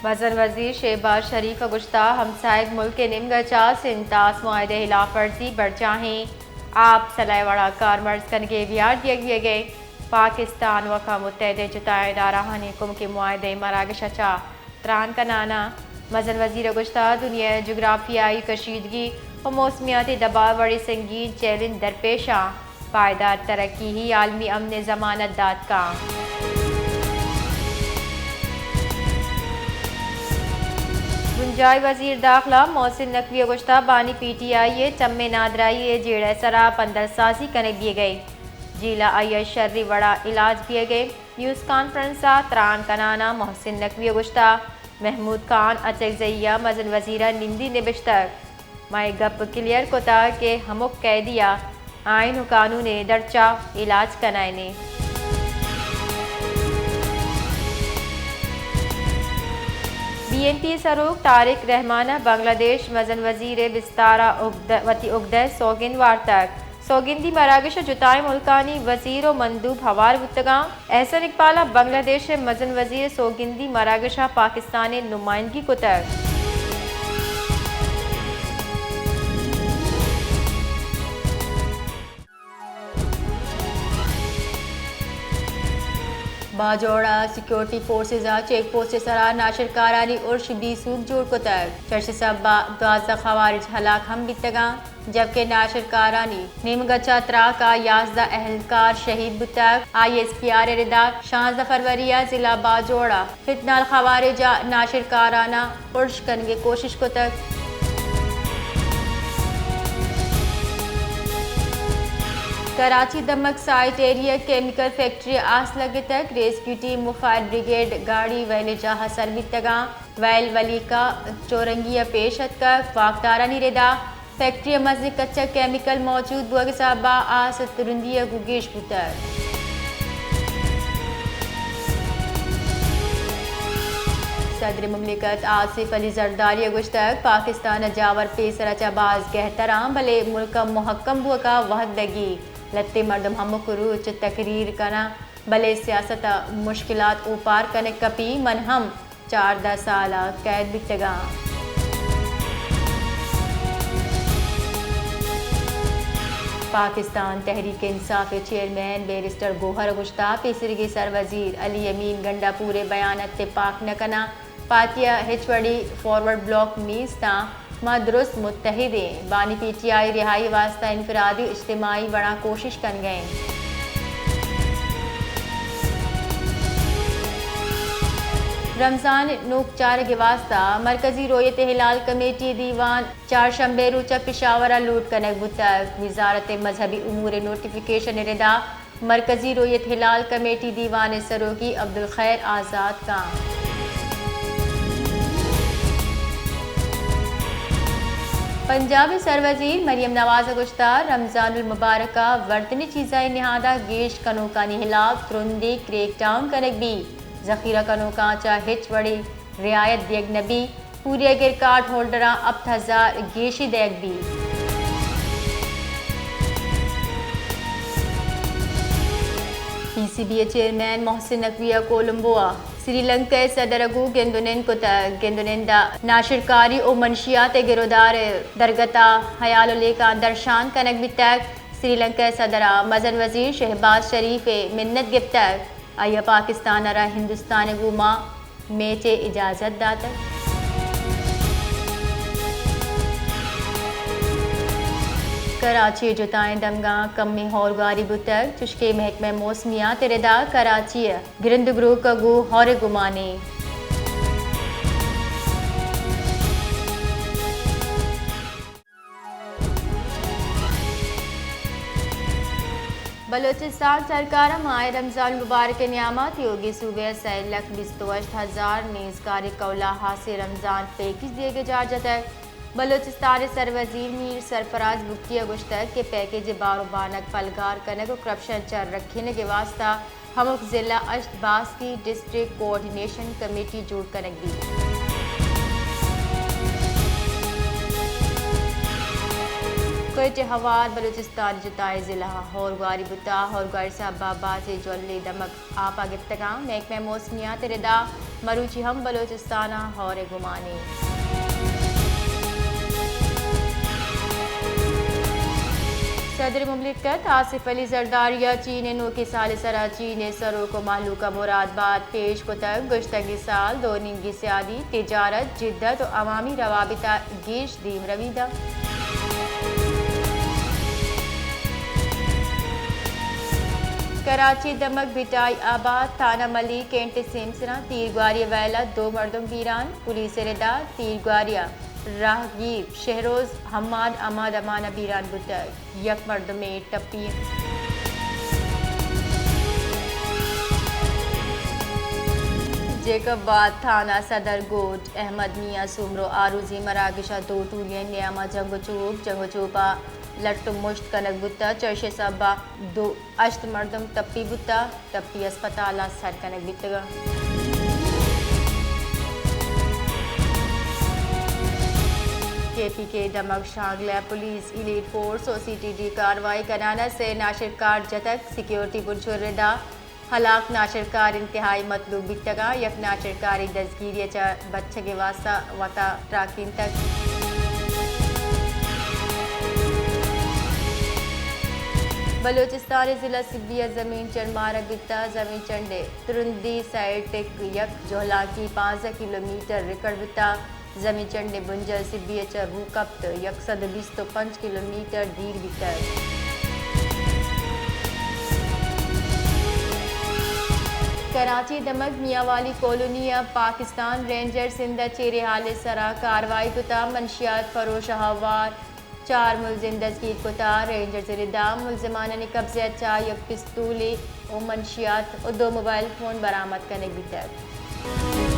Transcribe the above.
مزن وزیر شہباز شریف ء گوشتہ، ہمساہگ ملک ء نیمگ ء چہ سندھ طاس معاہدہ ء ہلاف ورزی برجاہیں آپ سلاہ ء وڑا کارمرز کنگ ء بیہار دیگ بیگ ء پاکستان و اقوام متحدہ ء جتائیں ادارہانی کمک ء معاہدہ ء مراگش ء چہ تران کنان ء۔ مزن وزیر ء گوشتہ، دنیا ء جغرافیائی کشیدگی و موسمیاتی دباؤ وڑیں سنگین چیلنج درپیش آں، پائیدار ترقی ہی عالمی امن ء ضمانت دات کاں۔ بنجاہی وزیر داخلہ محسن نقوی ء گوشتہ، بانی پی ٹی آئی ء ٹمیں نادراہی ء جیڑہ ء سرا پندل سازی کنگ بیگ ء، جیل ء آئی ء شری وڑا علاج بیگ ء۔ نیوز کانفرنس ء تران کنان ء محسن نقوی ء گوشتہ، محمود خان اچکزئی ء مزن وزیر ء نمدی نبشتگ، ما اے گپ کلیئر کتگ کہ ہمک قیدی ء آئین و قانون ء درچا علاج کنائینیں۔ بی این پی ء سروک طارق رحمان ء بنگلہ دیش مزن وزیر ء بستار ء اگدہ، وتی اگدہ ء سوگند وارتگ۔ سوگندی مراگش ء جتائیں ملکانی وزیر و مندوب ہوار بوتگاں۔ احسن اقبال ء بنگلہ دیش ء مزن وزیر ء سوگندی مراگش ء پاکستان ء نمائندگی کتگ۔ باجوڑ ء سیکورٹی فورسز ء چیک پوسٹ ء سرا ناشرکارانی ارش بی سوب جوڑ کتگ۔ چرش سبا دوازدہ خوارج ہلاک ہم بیتگاں۔ جبکہ ناشرکارانی نیمگ ء چہ تراک ء یازدہ اہلکار شہید بوتگ۔ آئی ایس پی آر ء ردا شانزدہ فروری ء ضلع باجوڑ ء فتنال خوارج ء ناشرکاراناں ارش کنگ ء کوشش کتگ۔ کراچی دمک سائٹ ایریا کیمیکل فیکٹری ء آس لگتگ، ریسکیو ٹیم و فائر بریگیڈ گاڑی ویل جاہ ء سر بیتگاں۔ ویل ولیکہ چورنگی ء پیش اتکگ۔ واکدارانی ردا فیکٹری ء مزن کچ ء کیمیکل موجود بوگ ء سبب ء آس ء ترندی ء گوں گیش بوتگ۔ صدر مملکت آصف علی زرداری ء گوشتگ، پاکستان ء جاور پیسر ء چہ باز گہتر آں، بلے ملک ء مہکم بوگ ء وہد لگی۔ لھتے مردم ہمک روچ تقریر کناں، بلے سیاست ء مشکلات اوپار کنگ کپی۔ من ہم چاردہ سال ء قید بیتگاں۔ پاکستان تحریک انصاف ء چیئرمین بیرسٹر گوہر ء گوشتہ، پیسریگیں سروزیر علی امین گنڈا پور ء بیان ء تپاک نہ کناں، پارٹی ء ہچ وڑی فارورڈ بلاک نیست آں۔ ما درست متحد ایں۔ بانی پی ٹی آئی رہائی واستہ انفرادی و اجتماعی وڑاں کوشش کنگ ء انت۔ رمضان نوک چارگ ء واستہ مرکزی رویت ہلال کمیٹی دیوان چارشنبے روچ ء پشاور ء لوٹ کنگ بوتگ۔ وزارت مذہبی امور ء نوٹیفکیشن ء ردا مرکزی رویت ہلال کمیٹی دیوان ء سروکی عبدالخیر آزاد کاں۔ پنجاب ء سروزیر مریم نواز ء گوشتہ، رمضان المبارک ء ورتنی چیزانی نہاد ء گیش کنوکانی ہلاپ ترندیں کریک ڈاؤن کنگ بیت، ذخیرہ کنوکاں چہ ہچ وڑیں رعایت دیگ نہ بیت۔ پوری ء گر کارڈ ہولڈراں ہپت ہزار گیشی دئیگ بیت۔ پی سی بی ء چیئرمین محسن نقوی ء کولمبو ء سری لنکا ء صدر ء گوں گند ء نند کتگ۔ گند ء نند ء ناشرکاری ء منشیات ء گرودار ء درگت ء ہیال ء لیکہ آں درشان کنگ بیتگ۔ سری لنکا ء صدر ء مزن وزیر شہباز شریف ء منت گپتگ۔ آئی ء پاکستان ء را ہندوستان ء گوما میچ ء اجازت داتگ۔ کراچی ء جتائیں دمگاں کمیں ہورگاری بوتگ، چشکہ محکمہ موسمیات ء ردا کراچی ء گرند گروک ء گوں ہور ء گمانے۔ بلوچستان سرکار ء ماہ رمضان مبارک ء نیام ء تیوگیں صوبہ ء سئے لکھ بیست ء ہشت ہزار نیزگاری کہول ء ہاسیں رمضان پیکج دیگ ء جار جتگ۔ بلوچستان ء سروزیر میر سرفراز بگٹی ء گوشتگ کہ پیکج ء بار و بانگ پلگار کنگ ء کرپشن ء چہ رکھینگ ء واستہ ہمک ضلع ء ہشت باسکی ڈسٹرکٹ کوآرڈینیشن کمیٹی جوڑ کنگ بیت۔ کوئٹہ ہوار بلوچستان ءِ جتائیں ضلع ءَ ہور گواری بوتگ، ہور گواری ءِ سبب ءَ بازیں جھلی دمگ آپ ءَ گپتگ اَنت۔ محکمہ موسمیات ءِ ردا مروچی ہم بلوچستان ءَ ہور ءِ گمان اِنت۔ صدر مملکت آصف علی زرداری ءَ چین ءِ نوکیں سال ءِ سرا چین ءِ سروک ءُ مہلوک ءَ مراد بات پیش کتگ۔ گوشتگیں سال دو نیمگی سیادی، تجارت، جدت ءُ عوامی روابط ءَ گیش دیمروی دنت۔ کراچی ءِ دمگ بھٹائی آباد، تھانہ ملک اینٹی سیمسر ءَ تیرگواری ءِ ویل ءَ دو مردم بیران، پولیس ءِ ردا تیرگواری ءَ راہگیر شہروز حماد احمد امان ءَ بیران بوتگ، یک مردمے ٹپی اِنت۔ جیکب آباد تھانہ صدر گوٹ احمد میاں سومرو آروزی مراگش ءَ دو ٹولی ءِ نیام ءَ جنگ ءُ چوپ، جنگ ءُ چوپ ءَ لٹ ءُ مشت کنگ بوتگ، چریشی ءِ سبب ءَ دو ہشت مردم ٹپی بوتگ، ٹپی اسپتال ءَ سر کنگ بیتگ۔ کے پی کے ءِ دمگ شانگلہ ءَ پولیس، ایلیٹ فورس ءُ سی ٹی ڈی کاروائی کنان ءَ سے ناشرکار جتگ، سیکیورٹی بنشر ءِ ردا ہلاک ناشرکار انتہائی مطلوب بیتگ اَنت، یک ناشرکارے دزگیری ءَ چہ بچگ ءِ واستہ وت ءَ تراکینتگ۔ بلوچستان ءِ ضلع سبی ءَ زمین چنڈ مارگ بیتگ، زمین چنڈ ءِ ترندی سئے ٹک یک جہلانکی پانزدہ کلومیٹر ریکارڈ بیتگ۔ زمین چنڈ ءِ بنجل سبی ءَ چہ روکپت یک سد ءُ بیست ءُ پنچ کلومیٹر دیر بیتگ۔ کراچی ءِ دمگ میاں والی کالونی ءَ پاکستان رینجرز ءِ زندہ چیرے ہال ءِ سرا کاروائی کتگ، منشیات فروش ءَ ہوار چار ملزم دزگیر کتگ، رینجرز ءِ ردا ملزمانانی قبضہ ءَ چہ یک پستولے ءُ منشیات ءُ دو موبائل فون برآمد کنگ بیتگ۔